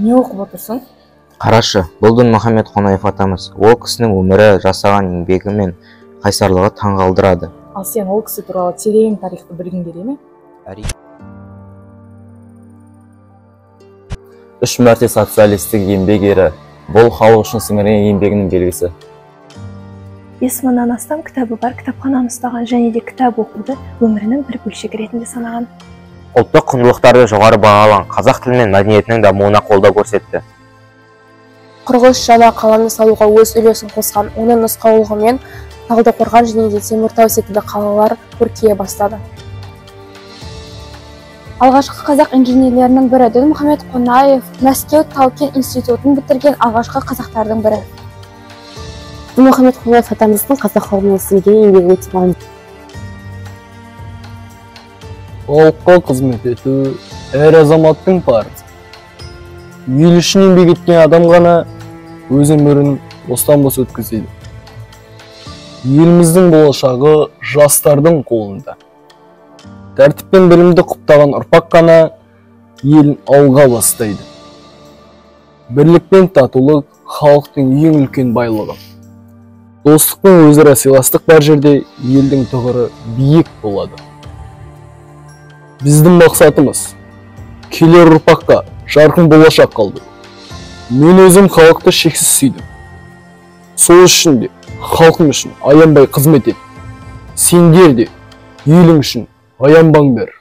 Не оқып отырсың? Қарашы, бұл Дінмұхамед Қонаев атамыз. Ол кісінің өмірі, жасаған еңбегі мен қайсарлығы таңғалдырады. Ал сен ол кісі туралы терең тарихты білгің келе ме? Әрине. 3 мәрте социалистік еңбек ері. Бұл халық үшін сіңірген еңбегінің белгісі. 5000-нан астам кітабы бар кітапхананы ұстаған және де кітап оқуды өмірінің бір бөлшегі ретінде санаған. Ұлттық құндылықтарды жоғары бағалаған, қазақ тілі мен мәдениетінің дамуына қолдау көрсетті. 43 жаңа қаланы салуға өз үлесін қосқан, оның нұсқаулығымен Талдықорған және де Теміртау секілді қалалар көркейе бастады. Алғашқы қазақ инженерлерінің бірі Дінмұхамед Қонаев Мәскеу тау-кен институтын бітірген алғашқы қазақтардың бірі. Дінмұхамед Қонаев атамыздың қазақ қауымына сіңірген еңбегі өте маңызды. Халыққа қызмет ету әр азаматтың парызы. Ел үшін еңбек еткен адам ғана өз өмірін бостан-бос өткізеді. Еліміздің болашағы жастардың қолында. Тәртіп пен білімді құптаған ұрпақ қана елін алға бастайды. Бірлік пен татулық халықтың ең үлкен байлығы. Достық пен өзара сыйластық бар жерде елдің тұғыры биік болады. Біздің мақсатымыз келер ұрпаққа жарқын болашақ қалдыру. Мен өзім халықты шексіз сүйдім. Сол үшін де халқым үшін аянбай қызмет ет. Сендер де елің үшін аянбаңдар.